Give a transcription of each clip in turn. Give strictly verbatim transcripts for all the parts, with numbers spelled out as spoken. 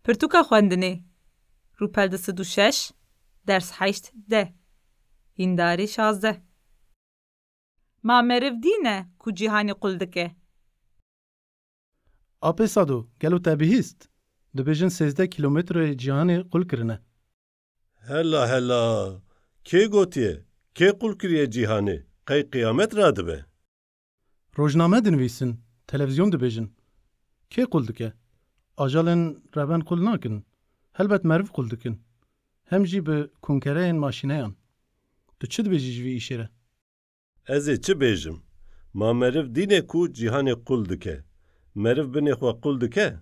Pirtûka xwendinê. Rûpel du sed û şeş, ders heşt D. Hîndarî şazdeh. Ma meriv dîne ku cîhanê qul dike? Apê Sado, gelo te bihîst? Dibêjin sêzdeh kîlometroyê cîhanê qul kirine. Hela hela, kê gotiye? Kê qul kiriye cîhanê? Qey qiyamet radibe? Rojname dinivîsin, televîzyon dibêjin. Kê qul dike? Ajalên reben qul nakin. Helbet meriv qul dikin. Hem jî bi kunkereyên maşîneyan. Tu çi dibêjî ji vî îşê re? Ez ê çi bêjim? Ma meriv dîne ku cîhanê qul dike? Meriv binê xwe qul dike?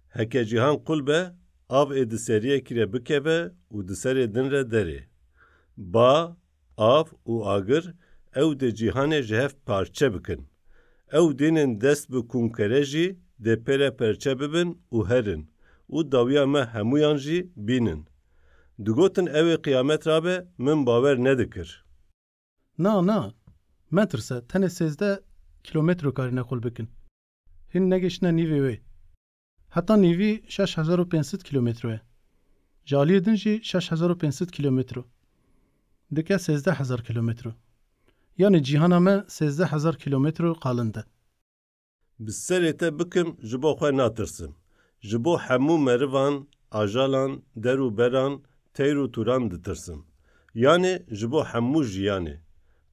Heke cîhan qul be, av ê di seriyekî re bikeve û di serê din re derê. Ba, av û agir ew dê cîhanê ji hev parçe bikin. Ew dênên dest bi kunkere jî dê pê re perçe bibin û herin û dawiya me hemûyan jî bînin. Digotin ew ê qiyamet rabe, min bawer nedikir. Na, na, metirse, tenê sêzdeh kîlometro karîne qul bikin. Hîn negihiştine nîvê wê. Heta nîvî şeş hezar û pênc sed kîlometro ye. Ji aliyê din jî şeş hezar û pênc sed kîlometro. Dike sêzdeh hezar kîlometro. Yanî cîhana me sêzdeh hezar kîlometro qalind e. Bi serê te bikim, ji bo xwe natirsim. Ji bo hemû merivan, ajalan, der û beran, teyr û tûran ditirsim. Yanê ji bo hemû jiyanê.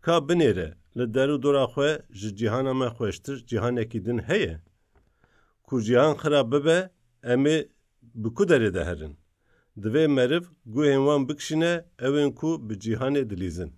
Ka binêre, li der û dora xwe ji cîhana me xweştir cîhanekî din heye? Ku cîhan xirab bibe, em ê bi ku derê de herin? Divê meriv guhên wan bikişîne ewên ku bi cîhanê dilîzin.